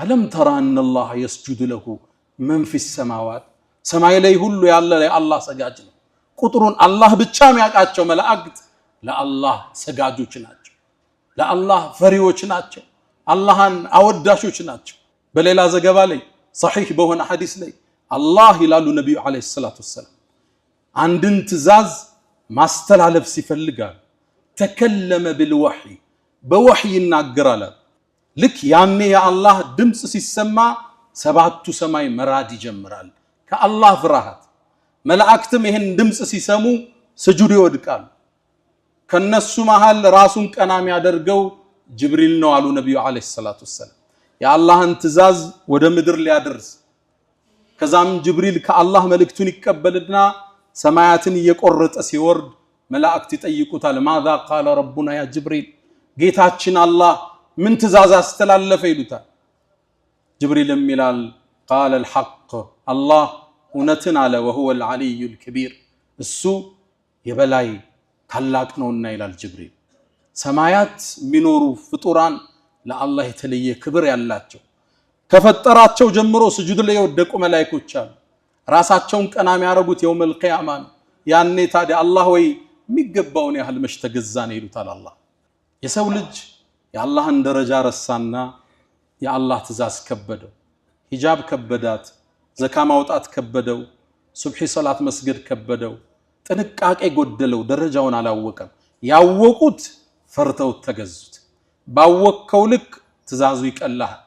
ألم تر أن الله يسجد له من في السماوات፣ ሰማይ ላይ ሁሉ ያለ ለአላህ ሰጋጅ ነው። ቁጥሩን አላህ ብቻ የሚያውቃቸው መላእክት ለአላህ ሰጋጆች ናቸው። ለአላህ ፈሪዎች ናቸው። አላህን አወዳሾች ናቸው። በሌላ ዘገባ ላይ፣ ሰሒህ በሆነ ሐዲስ ላይ አላህ ይላሉ ነቢዩ عليه الصلاة والسلام፣ አንድን ትእዛዝ ማስተላለፍ ሲፈልጋል تكلم بالوحي፣ በወሕይ ይናገራል። ልክ ያኔ የአላህ ድምፅ ሲሰማ ሰባቱ ሰማይ መራድ ይጀምራል ከአላህ ፍርሃት። መላእክትም ይህን ድምፅ ሲሰሙ ስጁድ ይወድቃሉ። ከነሱ መሃል ራሱን ቀና የሚያደርገው ጅብሪል ነው አሉ ነቢዩ عليه الصلاة والسلام፣ የአላህን ትእዛዝ ወደ ምድር ሊያደርስ። ከዛም ጅብሪል ከአላህ መልእክቱን ይቀበልና ሰማያትን እየቆረጠ ሲወርድ መላእክት ይጠይቁታል። ماذا قال ربنا يا جبريل፣ ጌታችን አላህ ምን ትእዛዝ አስተላለፈ ይሉታል። ጅብሪልም ይላል قال الحق፣ አላህ እውነትን አለ፣ وهو العلي الكبير፣ እሱ የበላይ ታላቅ ነውና ይላል ጅብሪል። ሰማያት የሚኖሩ ፍጡራን ለአላህ የተለየ ክብር ያላቸው፣ ከፈጠራቸው ጀምሮ ስጁድ ላይ የወደቁ መላይኮች አሉ። ራሳቸውን ቀና የሚያደርጉት يوم القيامة ነው። ያኔ ታዲያ አላህ ወይ የሚገባውን ያህል መች ተገዛን ይሉታል አላህ። የሰው ልጅ የአላህን ደረጃ ረሳና የአላህ ትእዛዝ ከበደው። ሂጃብ ከበዳት፣ ዘካ ማውጣት ከበደው፣ ሱብሒ ሰላት መስገድ ከበደው፣ ጥንቃቄ ጎደለው፣ ደረጃውን አላወቀም። ያወቁት ፈርተውት ተገዙት። ባወቅከው ልክ ትእዛዙ ይቀልሃል።